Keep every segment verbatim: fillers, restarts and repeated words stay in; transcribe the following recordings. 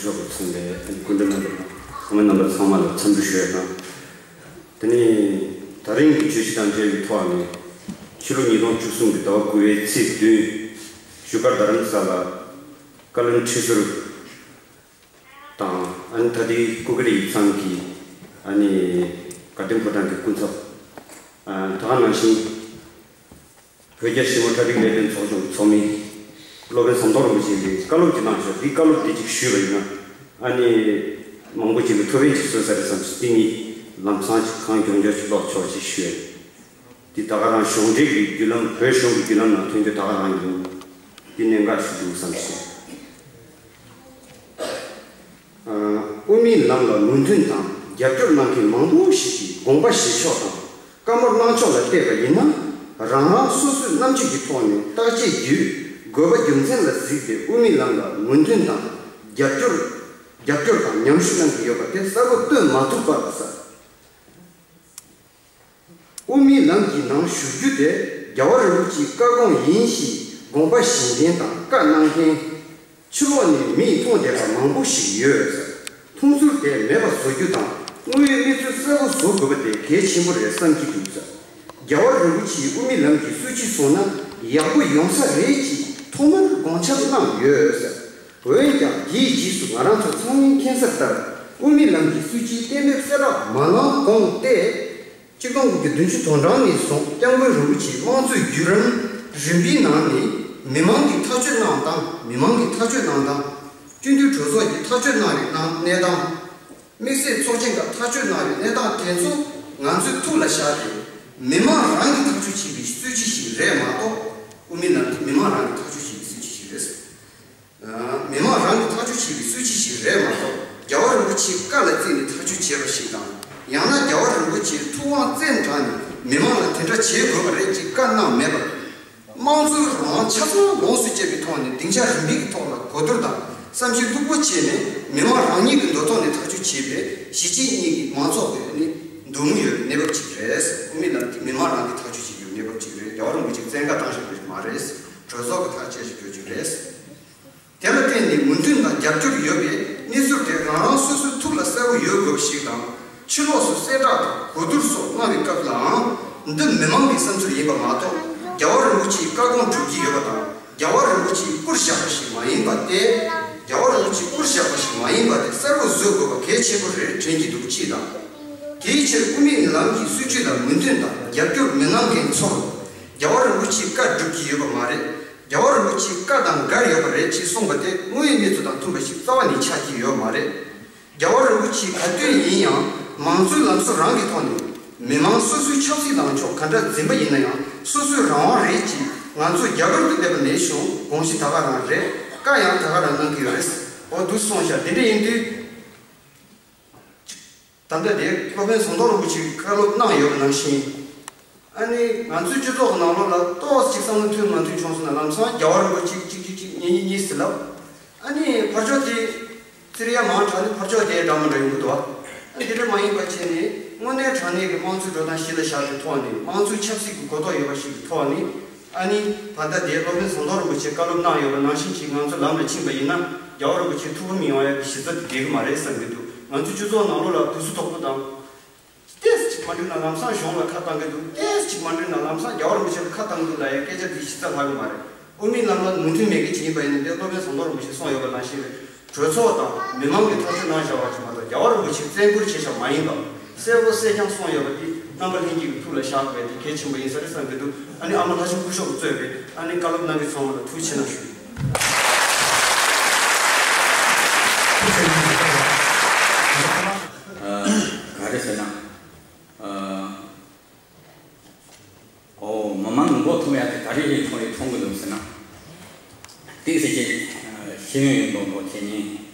ཚོགས་ཀྱིས་མཚོན་པའི་སྐུ་མགྲོན་རྣམ་པ་དང་ཚང་མ་རྣམ་པ་ཚང་མ་ལ་འཚམས་འདྲི་ཞུ་ཡ་དང་། དེ་ནས་ད་རིང་གི་བརྗོད་གཞི་དང་འབྲེལ་བའི་ཐོག་ནས་ཕྱི་ལོ་ཉིས་སྟོང་བཅུ་གསུམ་གྱི་ཟླ་བ་དགུ་པའི་ཚེས་བདུན་བཞུགས་སྒར་རྡ་རམ་ས་ལ་བཀའ་བློན་ཁྲི་ཟུར་དང་། ཨ་ནི་ད་ལྟའི་སྐུ་སྒེར་ཡིག་ཚང་གི་ཨ་ནི་དགའ་ལྡན་ཕོ་བྲང་གི་སྐུ་ཚབ། ཨ་ད་ག་ནང་བཞིན་བོད་རྒྱ་ཞི་མོལ་གྲ་སྒྲིག་ལས་དོན་ཚོགས་ཆུང་ཚོགས་མི་སློབ་དཔོན་ཟམ་གདོང་རིན་པོ་ཆེ་གིས་བཀའ་སློབ་ཅིག་གནང་ཤག་འདི་བཀའ་སློབ་འདི་ཅིག་ཞུས་པ་ཡིན་ན། ཨ་ནི་མང་པོ་ཅིག་ལ་ཐུགས་ཕན་ཅིག་གསོས་ས་རེད་བསམ་ཞིང་། འདི་ནི་ལམ་སང་ཅིག་གང་མགྱོགས་མགྱོགས་ཅིག་ཀློག་ཆོག་ཅིག་ཞུས། འདི་ད་ག་རང་གཞུང་འབྲེལ་གྱི་བརྒྱུད་ལམ། བོད་གཞུང་གི་བརྒྱུད་ལམ་ནང་ཐོན་རྒྱུ་ད་ག་རང་ཡིན། འདི་གནད་འགག་ཞིག་འདུག་བསམ་ཞིང་། དབུ་མའི་ལམ་ལ་མོས་མཐུན་དང་རྒྱབ་སྐྱོར་གནང་མཁན་མང་པོ་ཞིག་གིས་དགོངས་པ་བཞེས་ཕྱོགས་དང་བཀའ་མོལ་གནང་ཕྱོགས་ལ་བལྟས་པ་ཡིན་ན། རང་རང་སོ་སོའི་རྣམ་དཔྱོད་ཀྱི་ཐོག་ནས་བརྟག་དཔྱད་བརྒྱུད། དགོས་པ་རྒྱུ་མཚན་ལ་གཟིགས་ཏེ་དབུ་མའི་ལམ་ལ་མོས་མཐུན་དང་རྒྱབ་སྐྱོར་རྒྱབ་སྐྱོར་དང་མཉམ་ཞུགས་གནང་གི་ཡོད་པ་དེ་གསལ་པོ་སྟོན་མ་ཐུབ་པར་ཟེར། དབུ་མའི་ལམ་གྱི་ནང་ཞུགས་རྒྱུ་དེ་རྒྱལ་བ་རིན་པོ་ཆེའི་བཀའ་དགོངས་ཡིན་ཞེས་དགོངས་པ་བཞེས་མཁན་དང་བཀའ་གནང་མཁན། ཕྱི་ལོགས་ནས་མིས་མཐོང་བསྡད་པ་མང་པོ་ཞིག་ཡོད། མཐོང་ཚུལ་དེ་མེད་པ་བཟོ་རྒྱུ་དང་། དངོས་ཡོད་གནས་ཚུལ་གསལ་པོ་བཟོ་དགོས་པ་དེ་གལ་ཆེན་པོ་རེད་བསམ་གྱི་འདུག། རྒྱལ་བ་རིན་པོ་ཆེས་དབུ་མའི་ལམ་གྱི་སྲིད་བྱུས་བཟུང་ན་ཡག་པོ་ཡོང་ས་རེད་ཅེས་ཐོག་མར་དགོངས་འཆར་གནང་ཡོད། འོན་ཀྱང་དེའི་རྗེས་སུ་ང་རང་ཚོ་ཚང་མས་མཁྱེན་གསལ་ལྟར། དབུ་མའི་ལམ་གྱི་སྲིད་བྱུས་གཏན་འབེབས་གསལ་བསྒྲགས་མ་གནང་གོང་སྟེ། གཅིག་སྟོང་དགུ་བརྒྱ་བདུན་ཅུ་དོན་གྲངས་ནས་བཟུང་སྐྱབས་མགོན་རིན་པོ་ཆེའི་དམངས་གཙོའི་བརྒྱུད་རིམ་རིམ་པའི་ནང་ནས་མི་མང་གིས་ཐག་གཅོད་གནང་སྟངས། མི་མང་གིས་ཐག་གཅོད་གནང་སྟངས། སྤྱི་འཐུས་གྲོས་ཚོགས་ཀྱིས་ཐག་གཅོད་གནང་བའི་གནང་གནས་སྟངས། དམིགས་བསལ་ཚོགས་ཆེན་ཁག་ཐག་གཅོད་གནང་བའི་གནས་སྟངས་དེ་ཚོ་ང་ཚོས་ཐུགས་ལ་བཞག་སྟེ། མི་མང་རང་གིས་ཐག་གཅོད་བྱེད་པའི་སྲིད་བྱུས་ཤིག་རེད་མ་གཏོགས། དབུ་མའི་ལམ་དེ་མི་མང་རང་གིས་ཐག་གཅོད་བྱེད་པའི་སྲིད་བྱུས་ཤིག་རེད། མི་མང་རང་གིས་ཐག་གཅོད་བྱེད་པའི་སྲིད་བྱུས་ཤིག་རེད་མ་གཏོགས། རྒྱལ་བ་རིན་པོ་ཆེའི་བཀའ་ལ་བརྩིས་ནས་ཐག་གཅོད་བྱས་པ་ཞིག་དང་། ཡང་ན་རྒྱལ་བ་རིན་པོ་ཆེའི་ཐུགས་དབང་བཙན་དྲངས་ནས་མི་མང་ལ་དེ་འདྲ་བྱེད་དགོས་པ་རེད་ཅེས་བཀའ་གནང་མེད་པར། དམངས་གཙོའི་རང་དབང་ཆ་ཚང་ལོངས་སུ་སྤྱད་པའི་ཐོག་ནས་སྡིངས་ཆ་རིམ་པའི་ཐོག་ལ་གོ་བསྡུར་དང་བསམ་གཞིག་ལྷུག་པོ་བྱས་ནས་མི་མང་རང་ཉིད་ཀྱི་འདོད་ཐོག་ནས་ཐག་གཅོད་བྱས་པའི་གཞིས་བྱེས་གཉིས་ཀྱི་མང་ཚོགས་ཀྱི་ནི་འདོད་མོས་ཡོད་པའི་གནས་བབ་ཅིག་རེད། དབུ་མའི་ལམ་དེ་མི་མང་རང་གིས་ཐག་གཅོད་བྱེད་རྒྱུའི་གནས་བབ་ཅིག་རེད། རྒྱལ་བ་རིན་པོ་ཆེས་བཙན་བཀའ་བཏང་བཞག་པ་ཞིག་མ་རེད། གྲོས་ཚོགས་ཀྱིས་ཐག་བཅད་བཞག་རྒྱུ་ཅིག་རེད། དེ་ལ་བརྟེན་ནས་མོས་མཐུན་དང་རྒྱབ་སྐྱོར་ཡོད་པའི་གནས་ཚུལ་དེ་རང་རང་སོ་སོའི་ཐུགས་ལ་གསལ་པོ་ཡོད་དགོས་པ་ཞིག་དང་། ཕྱི་ལོགས་སུ་གསལ་བསྒྲགས་དང་གོ་བསྡུར་སོགས་གནང་བའི་སྐབས་ལའང་འདི་མི་མང་གི་བསམ་ཚུལ་ཡིན་པ་མ་གཏོགས། རྒྱལ་བ་རིན་པོ་ཆེའི་བཀའ་དགོངས་སྒྲུབ་ཀྱི་ཡོད་པ་དང་། རྒྱལ་བ་རིན་པོ་ཆེས་བསྐུར་བཞག་པ་ཞིག་མ་ཡིན་པ་སྟེ། རྒྱལ་བ་རིན་པོ་ཆེས་བསྐུར་བཞག་པ་ཞིག་མ་ཡིན་པ་དེ་གསལ་པོ་བཟོ་དགོས་པ་གལ་ཆེན་པོ་རེད་དྲན་གྱི་འདུག་ཅེས་དང་། དེའི་ཕྱིར་དབུ་མའི་ལམ་གྱི་སྲིད་བྱུས་ལ་མོས་མཐུན་དང་རྒྱབ་སྐྱོར་མི་གནང་མཁན་ཚོར། རྒྱལ་བ་རིན་པོ་ཆེའི་བཀའ་སྒྲུབ་ཀྱི་ཡོད་པ་མ་རེད། རྒྱལ་བ་རིན་པོ་ཆེའི་བཀའ་དང་འགལ་ཡོད་པ་རེད་ཅེས་གསུངས་པ་དེ་དངོས་ཡོད་གནས་ཚུལ་དང་མཐུན་པ་ཞིག་རྩ་བ་ནས་ཆགས་ཀྱི་ཡོད་མ་རེད། རྒྱལ་བ་རིན་པོ་ཆེས་ག་དུས་ཡིན་ཡང་མང་གཙོའི་ལམ་སྲོལ་རང་གི་ཐོག་ནས་མི་མང་སོ་སོའི་ཆབ་སྲིད་ལངས་ཕྱོགས་ག་འདྲ་འཛིན་པ་ཡིན་ན་ཡང་སོ་སོའི་རང་དབང་རེད་ཅེས་ང་ཚོ་རྒྱ་གར་དུ་སླེབས་པ་ནས་བཟུང་དགོངས་གཞི་ད་ག་རང་རེད། བཀའ་ཡང་ད་ག་རང་གནང་གི་ཡོད་རེད། འོ་འདུག་སོང་ཤག་དེ་འདྲ་ཡིན་དུས། ད་ལྟ་དེ་སློབ་དཔོན་ཟམ་གདོང་རིན་པོ་ཆེས་བཀའ་སློབ་གནང་ཡོད་པ་ནང་བཞིན། ཨ་ནི་ང་ཚོའི་སྤྱི་ཚོགས་ཀྱི་ནང་ལོགས་ལ་ཏོག་ཙམ་ཅིག་བསམ་བློ་མཐུན་མ་མཐུན་བྱུང་སོང་ན་ལམ་སང་རྒྱལ་བ་རིན་པོ་ཆེ་གཅིག་གཅིག་གཅིག་གཉིས་གཉིས་གཉིས་ཟེར་ལབ། ཨ་ནི་ཕར་ཕྱོགས་དེ་རྩེ་ར་མང་དྲགས་ནས་ཕར་ཕྱོགས་དེ་འདྲ་མི་འདྲ་ཡོང་གི་འདུག་ཨ། ཨ་ནི་དེ་འདྲ་མ་ཡིན་པ་བྱས་ནས་དངོས་གནས་དྲང་གནས་ཀྱི་དམངས་གཙོའི་འགྲོ་སྟངས་གཞི་ལ་བཞག་པའི་ཐོག་ནས་དམངས་གཙོའི་ཆབ་སྲིད་ཀྱི་གོ་རྟོགས་ཡོད་པ་ཞིག་གི་ཐོག་ནས། ཨ་ནི་ད་ལྟ་དེ་སློབ་དཔོན་ཟམ་གདོང་རིན་པོ་ཆེས་བཀའ་སློབ་གནང་ཡོད་པ་ནང་བཞིན་ཅིག་ང་ཚོ་ལམ་ལ་ཕྱིན་པ་ཡིན་ན་རྒྱལ་བ་རིན་པོ་ཆེའི་ཐུགས་ཕམ་ཡོང་ཡ་གི་གཞི་རྩ་དེ་བསྡད་ཀྱི་མ་རེད་བསམ་གྱི་འདུག་ང་ཚོ་སྤྱི་ཚོགས་ནང་ལོགས་ལ་དུས་སུ་དོག་པོ་དང་། ཏོག་ཙམ་ཅིག་མ་འགྲིག་ན་ལམ་སང་གཞུང་ལ་ཁ་བཏང་གི་འདུག་ཏོག་ཙམ་ཅིག་མ་འགྲིག་ན་ལམ་སང་རྒྱལ་བ་རིན་པོ་ཆེ་ལ་ཁ་བཏང་གི་འདུག་ལབ་ཡ་སྐད་ཆ་དེ་གཞི་རྩ་ལྷག་གི་མ་རེད། དབུ་མའི་ལམ་ལ་མོས་མཐུན་མེད་མཁན་ཅིག་ཡིན་པ་ཡིན་ན་དེ་སློབ་དཔོན་ཟམ་གདོང་རིན་པོ་ཆེས་གསུངས་ཡོད་པ་ནང་བཞིན་རེད། གྲོས་ཚོགས་དང་མི་མང་གིས་ཐག་གཅོད་གནང་བཞག་པ་ཅིག་མ་གཏོགས་རྒྱལ་བ་རིན་པོ་ཆེས་བཙན་བཀུར་བྱས་བཞག་མ་ཡིན་པ། གསལ་པོ་གསལ་རྐྱང་གསུངས་ཡོད་པ་འདི་རྣམ་པ་ལྷན་རྒྱས་ཀྱི་ཐུགས་ལ་བཞག་དགོས་པ་འདི་གལ་ཆེན་པོ་ཡིན་ས་རེད་བསམ་གྱི་འདུག་ཨ་ནི་ཨ་མ་ལྷ་ཆེན་སྐུ་ཞབས་ཀྱིས་གཙོས་པའི་ཨ་ནི་བཀའ་སློབ་གནང་མཁན་ཚང་མ་ལ་ཐུགས་རྗེ་ཆེ་གནང་ཞུ། ཨ། ག་རེ་ཟེར་ན། ཨ། ཨོ། མི་མང་མགོ་འཐོམ་ཡ་དེ་ག་རེ་ཡིན་མཐོང་ཡིན་མཐོང་གི་འདུག་ཟེར་ན། ཏིག་ཙམ་ཅིག་ཤེས་ཡོན་ཡོད་མདོག་མདོག་བྱེད་མཁན།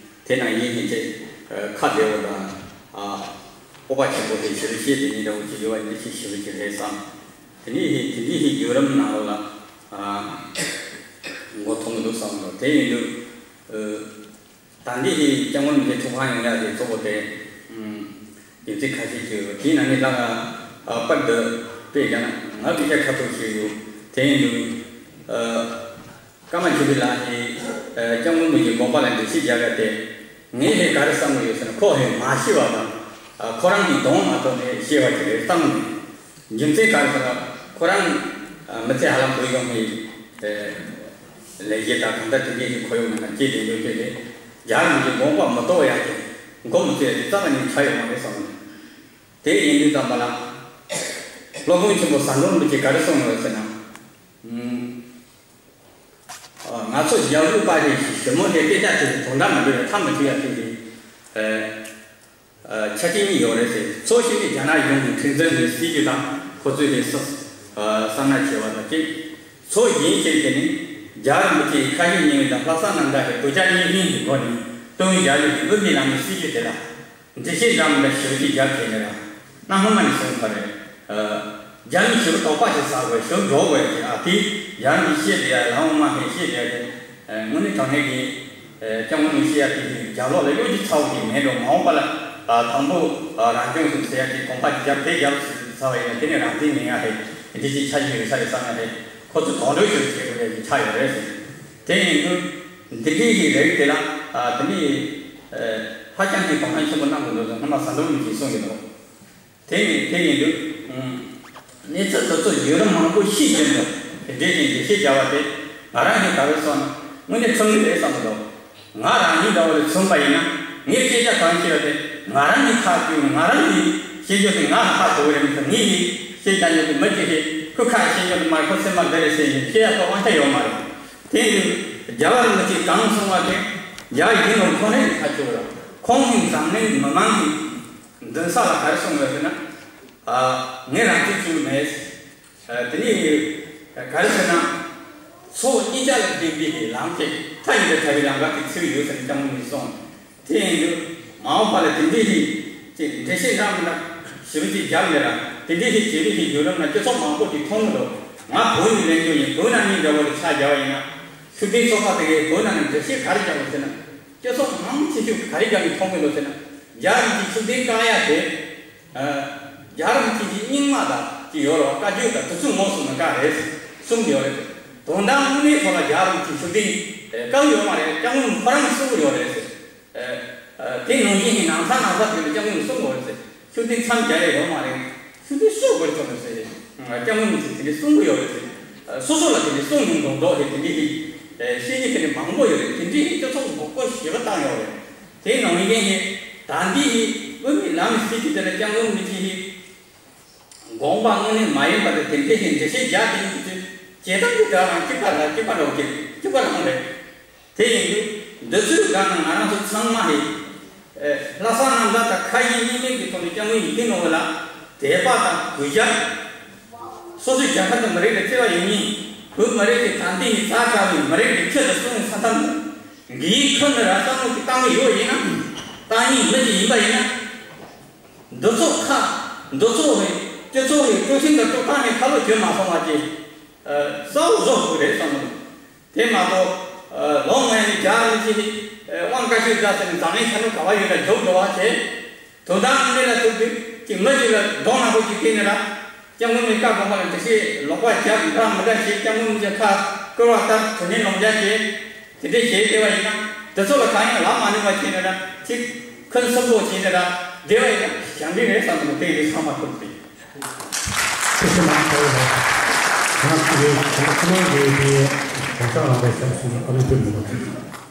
དེ་ནང་ཡིན་མཁན་ཅིག་ཁ་བདེ་བོ་དང་། ཨ། སྤོབས་པ་ཆེན་པོ་དེ་ཞེ་པོ་ཅིག་དེ་འདྲ་བོ་ཅིག་ཡོད་པ་འདི་ཅིག་ཞེ་པོ་ཅིག་རེད་བསམ། དེ་འདྲའི་དེ་འདྲའི་བརྒྱུད་རིམ་ནང་ལོགས་ལ། ཨ། མགོ་འཐོམ་གི་འདུག་བསམ་འདུག་དེ་ཡིན་དུས། ཨ། ད་འདི་ཡི་སྐྱབས་མགོན་རིན་པོ་ཆེ་ཐུགས་ཁུར་ཡོང་ཡ་དེ་གཙོ་བོ་དེ། ཨུམ། རྒྱུ་མཚན་ཁ་ཤས་ཅིག་ཡོད། དེའི་ནང་ནས་ད་ང་ཨ་པར་འདི་དཔེ་བཞག་ན་ང་སྐད་ཆ་ཁ་ཐུག་ཞིག་ཡོད། དེ་ཡིན་དུས། ཨ། ཀརྨ་ཆོས་འཕེལ་ལགས་ཀྱིས་ཨ་སྐྱབས་མགོན་རིན་པོ་ཆེའི་དགོངས་པ་ལ་འགྲེལ་བཤད་རྒྱག་ཡ་དེ། ངས་ཧེ་ག་རེ་བསམ་གྱི་ཡོད་ཟེར་ན། ཁོ་ཧེ་མ་ཤི་བ་དང་། ཨ། ཁོ་རང་གི་གདོང་མ་ཐོབ་ནས་ཤི་བ་ཅིག་རེད་བསམ་ནས། རྒྱུ་མཚན་ག་རེ་ཟེར་ན། ཁོ་རང་། ཨ། མི་ཚེ་ཧ་ལམ་བོད་གཞུང་གི་ལས་བྱེད་དང་གང་ལྟར་དེ་འདྲའི་ཁོར་ཡུག་ནང་སྐྱེས་བསྡད་ཡོད་ཀྱི་རེད། རྒྱ་རང་གི་དགོངས་པ་མི་རྟོགས་ཡ་དེ་མགོ་མི་ཚོས་ཡ་དེ་རྩ་བ་ནས་ཆགས་ཡོད་མ་རེད་བསམ་ནས། དེ་ཡིན་དུས་ཙམ་པ་ལ། སློབ་དཔོན་ཆེན་པོ་ཟམ་གདོང་རིན་པོ་ཆེས་ག་རེ་གསུངས་ཡོད་ཟེར་ན། ཨ། ང་ཚོ་རྒྱ་བོད་བར་གྱི་ཞི་མོལ་དེ་སྐད་ཆ་དེ་དོན་དག་མི་འདུག་ལ། མཐའ་མི་མཐུན་ཡ་དེ་རེད། ཨ། ཨ། ཆ་རྐྱེན་གཉིས་ཡོད་རེད་ཟེར། ཕྱོགས་གཅིག་ནས་རྒྱ་ནག་གཞུང་གི་ཁྲིམས་འཛིན་གྱི་སྲིད་ཇུས་དང་ཁོ་ཚོས་དེ་བསམ། ཨ། བསམ་ན་བྱས་པ་དང་གཅིག། ཕྱོགས་གཞན་ཞིག་དེ་ནི་རྒྱལ་བ་རིན་པོ་ཆེའི་ཁ་ཞེ་གཉིས་མེད་དང་ལྷག་བསམ་རྣམ་དག་གི་བོད་རྒྱ་གཉིས་ལྷན་གྱི་སྒོ་ནས་སྟོང་རྒྱལ་གྱི་དབུ་མའི་ལམ་གྱི་སྲིད་ཇུས་དེ་ལ། འགྲེལ་བཤད་འདྲ་མི་འདྲ་ཞིབ་ཅིག་རྒྱབ་བྱས་ནས་ར། གནའ་སྔ་མ་ནས་གསུངས་ཚར་རེད། ཨ། རྒྱ་མི་ཞིབ་དོགས་པ་ཞིག་ཟ་དགོས། ཞིབ་འགྲོ་དགོས་ཀྱི། ཨ། དེ་རྒྱ་མི་བཤད་བསྡད་ཡ། ལམ་མ་ཧེ་བཤད་བསྡད་ཡ་དེ། ཨ། དངོས་གནས་དྲང་གནས་ཀྱི། ཨ། སྐྱབས་མགོན་རིན་པོ་ཆེ་ཡ་དེ་དེ་རྒྱབ་ལོག་ལ་གཡོ་སྒྱུ་ཚ་བོ་དེ་མེད་འགྲོ། མ་འོངས་པ་ལ། ཨ། དང་པོ། ཨ། རང་སྐྱོང་ཟེར་ཡ་དེ་གོམ་པ་རྒྱབ་དེ་རྒྱབ་ཚར་བ་ཡིན་ན། དེ་ནས་རང་བཙན་མེད་ཡ་རེད། འདི་ཅིག་ཆ་རྒྱུས་ཡོད་ས་རེད་བསམ་ཡ་རེད། ཁོ་ཚོ་དོགས་འདྲི་ཞིག་བྱེད་དགོས་ཡ་ཆགས་ཡོད་རེད་ཟེར། དེ་ཡིན་དུས་འདི་འདྲའི་ཞིག་རེད་དེ་ལ། ཨ། དེ་ནི། ཨ། ཧ་ཅང་གི་དོ་སྣང་ཆེན་པོ་གནང་དགོས་འདུག་ཟེར་སྔོན་མ་ཟམ་གདོང་རིན་པོ་ཆེས་གསུངས་ཡོད་འདུག། དེ་ནི་དེ་ཡིན་དུས། ཨང་། གནས་ཚུལ་དེ་ཚོ་ཡུན་རིང་མང་པོ་ཤེས་ཀྱིན་འདུག། དེ་འདྲའི་ཞིག་འགྲེལ་བཤད་བརྒྱབ་པ་དེ་ང་རང་གིས་ག་རེ་བསམ་ན། དངོས་གནས་ཁྲིམས་ལུགས་རེད་བསམ་གྱི་འདུག། ང་རང་ཉིད་འདྲ་བོ་ལ་མཚོན་པ་ཡིན་ན། ངས་སྐད་ཆ་གང་བཤད་པ་དེ་ང་རང་གིས་ཁ་བསྒྱུར། ང་རང་གིས་བཤད་རྒྱུ་དེ་ང་ལ་ཁ་གོ་གི་རེད་མི་ཚོ། ངས་ཡིན་བཤད་རྒྱ་ཉོ་དེ་མི་བྱེད་ཞེས། ཁོས་ཁ་བཤད་རྒྱུ་དེ་མ་རེད། ཁོ་སེམས་པ་འདི་རེད་ཟེར་ཡིན་བཤད་ཡ་ཁོ་དབང་ཆ་ཡོད་མ་རེད། དེ་ཡིན་དུས་རྒྱལ་བ་རིན་པོ་ཆེས་གང་གསུངས་པ་དེ་རྒྱལ་བ་ཡིན་ནོ་ཁོ་རང་གིས་ཁ་ཆོད་ར། ཁོང་གིས་འཛམ་གླིང་མི་མང་གི་མདུན་ས་ལ་ག་རེ་གསུངས་ཡོད་ཟེར་ན། ཨ། ངས་རང་བཙན་བྱུང་མེད། ཨ། དེ་ནས་ག་རེ་ཟེར་ན། ཕྱོགས་གཉིས་ཆ་ལ་བརྟེན་པའི་ལམ་དེ་མཐའ་ཡས་པའི་བྲལ་བའི་ལམ་ཁ་དེ་ཚུད་ཡོད་ཟེར་ནས་སྐྱབས་མགོན་གྱིས་གསུངས། དེ་ཡིན་དུས་མ་འོངས་པ་ལ་དེ་འདྲའི་ཞིག་ཅིག་འགྲེལ་བཤད་འདྲ་མི་འདྲ་ཞིབ་ཅིག་བརྒྱབ་ནས་ར། དེ་འདྲའི་ཞིག་བྱེད་རིགས་ཤིག་བརྒྱུད་རིམ་ལ་སྤྱི་ཚོགས་མང་པོ་ཞིག་མཐོང་གི་འདུག། ང་བོད་ནས་ལེན་རྒྱུ་ཡིན། བོད་ནང་མི་འདྲ་བོ་ལ་ཆ་བཞག་པ་ཡིན་ན། ཤུགས་ལྡན་ཚོགས་པ་དེ་གས་བོད་ནང་ནས་འགྲེལ་བཤད་ག་རེ་བརྒྱབ་ཡོད་ཟེར་ན། སྤྱི་ཚོགས་མང་ཆེ་ཤོས་ག་རེ་བརྒྱབ་ནས་མཐོང་གི་འདུག་ཟེར་ན། རྒྱལ་རིན་པོ་ཆེས་ཤུགས་ལྡན་བཀག་ཡ་དེ། ཨ། རྒྱལ་རིན་པོ་ཆེ་གི་རྙིང་མ་དང་ཅིག་ཡོད་རེད་བ། བཀའ་བརྒྱུད་དང་དེ་ཚོས་ངོ་སོ་མི་བཀག་རེད་གསུང་གི་ཡོད་རེད། དོན་དག་དངོས་གནས་ཐོག་ལ་རྒྱལ་རིན་པོ་ཆེས་ཤུགས་ལྡན་བཀག་ཡོད་མ་རེད། སྐྱབས་མགོན་ཁོ་རང་གསུང་གི་ཡོད་རེད་ཟེར། ཨ། ཨ། དེ་ནང་བཞིན་ནང་ཚ་ནང་ཚ་དེ་ལ་སྐྱབས་མགོན་གསུང་གི་ཡོད་རེད་ཟེར། ཤུགས་ལྡན་མཚམས་རྒྱག་ཡ་ཡོད་མ་རེད། ཤུགས་ལྡན་གསོད་དགོས་ཐུབ་མེད་ཟེར། སྐྱབས་མགོན་ཆེ་དེ་འདྲ་གསུང་གི་ཡོད་རེད་ཟེར། སོ་སོ་ལ་དེ་འདྲ་གསུང་མྱོང་མདོག་མདོག་རེད། དེ་འདྲའི་ཞིག་བཤད་མཁན་དེ་འདྲ་མང་པོ་ཡོད་རེད། དེ་འདྲའི་སྤྱི་ཚོགས་མགོ་སྐོར་ཞེ་པོ་བཏང་ཡོད་རེད། དེ་ནང་བཞིན་ཞིག་ད་འདི་ཞིག་དབུ་མའི་ལམ་ཟེར་གྱི་དེ་ལ་སྐྱབས་མགོན་ཆེ་ཞིག་དགོངས་པ་དངོས་གནས་མ་ཡིན་པ་དེ་དེ་འདྲའི་ཞིག་འགྲེལ་བཤད་རྒྱག་དེ་ཡིན་དུས་བྱེད་སྟངས་ཀྱི་དགྲ་རང་གཅིག་པ་ལ་གཅིག་པ་རང་གཅིག་གཅིག་པ་རང་རེད། དེ་ཡིན་དུས་འདི་ཚོའི་སྒང་ན་ང་རང་ཚོ་ཚང་མ་ཧེ། ཨེ། ལྷག་བསམ་རྣམ་དག་དང་ཁ་ཞེ་གཉིས་མེད་ཀྱི་ཐོག་ནས་སྐྱབས་མགོན་ཡིད་བརྟན་ནོར་བུ་ལ་དད་པ་དང་གུས་ཞབས། སོ་སོའི་རྒྱལ་ཁབ་དང་མི་རིགས་ལ་བརྩེ་བ་ཡོད་མཁན། བོད་མི་རིགས་ཀྱི་དྲང་བདེན་གྱི་རྩ་དྲག་པའི་མི་རིགས་ཀྱི་ཆེད་དུ་གསོན་ས་ཐམ་འགའི་ཁུར་ནས་ར་བསམ་བློ་ཞིག་བཏང་གི་ཡོད་ཡིན་ན། བཏང་མཁན་མི་ཞིག་ཡིན་པ་ཡིན་ན། འདི་ཚོ་ཁ། འདི་ཚོ་རེད། སྤྱི་ཚོགས་རེད། སྤྲོ་སེམས་དང་སྤྲོ་ཐག་ནས་ཁ་ལོ་བྱེད་མ་སོང་བ་ཅིག། ཨ། གསལ་བོ་བཟོ་དགོས་རེད་བསམ་གི་འདུག། དེ་མ་གཏོགས། ཨ། ལོ་སྔོན་ནས་རྒྱ་རིན་པོ་ཆེ་ནི། ཨ། དབང་བཀའ་ཆོས་རྒྱ་ཟེར་ནས་འཛམ་གླིང་ཤར་ནུབ་ག་བ་ཡོད་ལ་རྒྱུགས་འགྲོ་བ་བྱས། དོན་དག་དངོས་གནས་ལ་ཐུག་དུས་ཀྱི་མི་ཞིག་ལ་གདོང་ནག་པོ་ཞིག་བལྟས་ནས་ར། སྐྱབས་མགོན་གྱི་བཀའ་དགོངས་པ་ལ་འགྲེལ་བཤད་ལོག་པ་རྒྱབ་འདྲ་མི་འདྲ་བྱས། སྐྱབས་མགོན་གྱི་ཁ་བསྐུར་བ་ལྟར་དྲིན་ལན་ལོག་འཇལ་བྱས། དེ་འདྲའི་བྱས་བསྡད་པ་ཡིན་ན། དེ་ཚོ་ལ་གང་ཡང་ལབ་མ་ནུས་པ་བྱས་ནས་ར། ཅིག་ཁུན་སུམ་ཚོགས་བྱས་ནས་ར་བསྡད་པ་ཡིན་ན་ཞབས་འདྲེན་རེད་བསམ་གི་འདུག། དེ་ཡིན་དུས་ཚང་མ་ཐུགས་རྗེ་ཆེ། ཐུགས་རྗེ་གནང་། ང་ཚོའི་གོང་ཁོ་ན་གི་དེ་གོང་ས་རང་པའི་སྐྱབས་སུ་ཨ་ལུ་ཕེབས་མི་འདུག།